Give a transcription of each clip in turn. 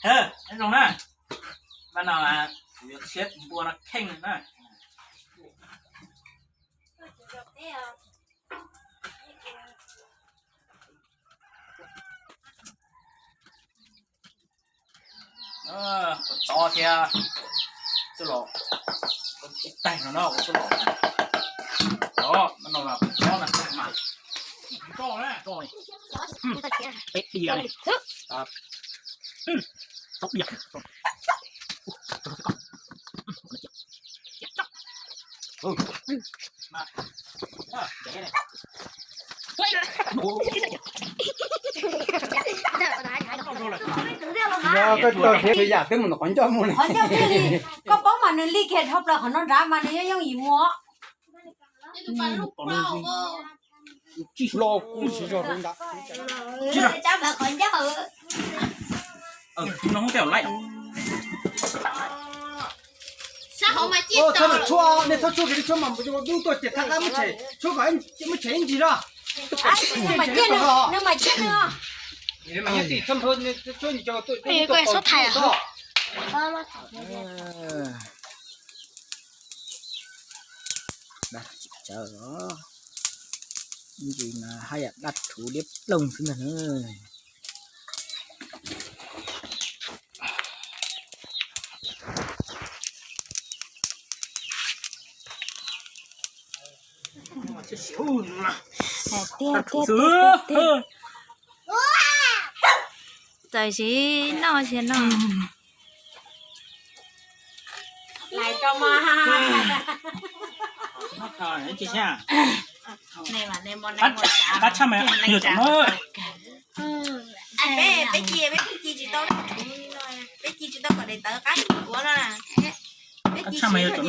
Thawj, nyob zoo na. Mas no kuv yuav tshiab tus npua no kheej na. Kuv txob thiab, txuj los ib taig no no, kuv txuj los. Os, no mas kuv txob no mas. Peb diav li. Txob diav. Yog koj tau siav yam twb mus ntawm qhov ncauj mus li. Qhov ncauj twg li? Koj paub mas nws li kiag dhau plaws qhov no nrad mas nws yeej yooj yim mus. Los kuv tsis zog rau nrad. Tshuaj, nej txhob tshuaj kiag li, tshuaj mas dub tuaj ces thaj qab muab tshem, tshuaj kom muab tshem ib ntsis no. Nws mas ciaj nws. Dab tsis tsawv os. Ntsis mas haj yam dab rhuv liab ploog xwb ntag na. Tiag, tiag, tiag, tiag. Txawm siv noj siv no. Peb, peb ci, peb ci tsis tau, peb ci tsis tau kom daim tawv qab ua no. Peb ci tsis tau,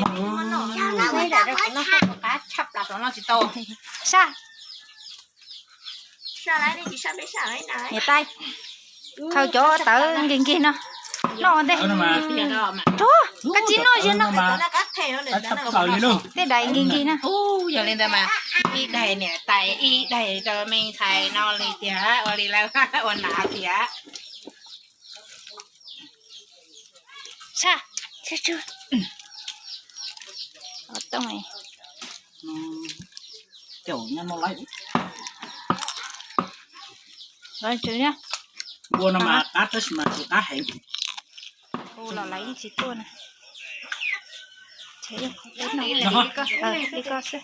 qab tshaj plaws no tsis tau. Saj. Niam tais, khaws cov tawv nkig nkig no noj ua ntej. Rub, koj tsis noj ziag no. Tej daim nkig nkig na. Yog li ntawd mas ib daim niam tais ib daim rau me ntxhais no li tiag, ua li lawv ua nas tiag. Saj, saj tsw. Caum nyob no lawm. Los tsw na. Npua no mas qab tab sis mas tsis qab heev. Hu los lawv yeej tsis tuaj na. Li koj xwb.